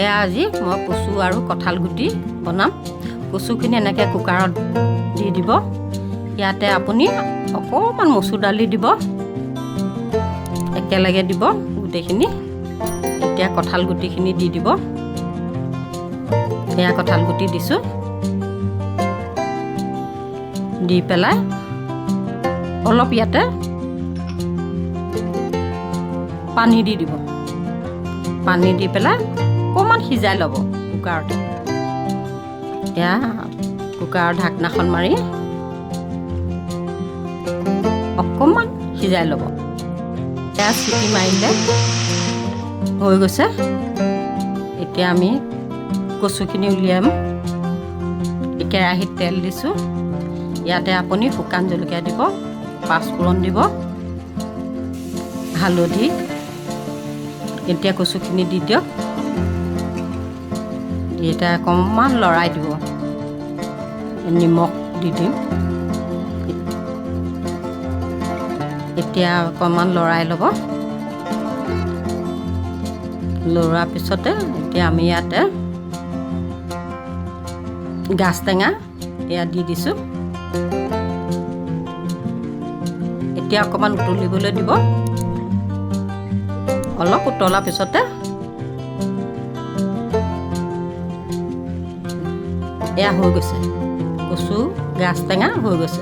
এয়া আজি মই কচু আৰু কঁঠাল গুটি বনাম। কচুখিনি এনেকৈ কুকাৰত দি দিব। ইয়াতে আপুনি অকণমান মচুৰ দালি দিব, একেলগে দিব গোটেইখিনি। এতিয়া কঁঠাল গুটিখিনি দি দিব। এয়া কঁঠাল গুটি দিছোঁ। দি পেলাই অলপ ইয়াতে পানী দি দিব। পানী দি পেলাই অকণমান সিজাই ল'ব কুকাৰতে। এয়া কুকাৰৰ ঢাকনাখন মাৰি অকণমান সিজাই ল'ব। এয়া চিটি মাৰিলে, হৈ গৈছে। এতিয়া আমি কচুখিনি উলিয়াম। কেৰাহীত তেল দিছোঁ। ইয়াতে আপুনি শুকান জলকীয়া দিব, পাঁচফোৰণ দিব, হালধি। এতিয়া কচুখিনি দি দিয়ক। দি এতিয়া অকণমান লৰাই দিব। নিমখ দি দিম। এতিয়া অকণমান লৰাই ল'ব। লৰোৱাৰ পিছতে এতিয়া আমি ইয়াতে গাজ টেঙা এয়া দি দিছোঁ। এতিয়া অকণমান উতলিবলৈ দিব। অলপ উতলাৰ পিছতে এয়া হৈ গৈছে, কচু গাজ টেঙা হৈ গৈছে।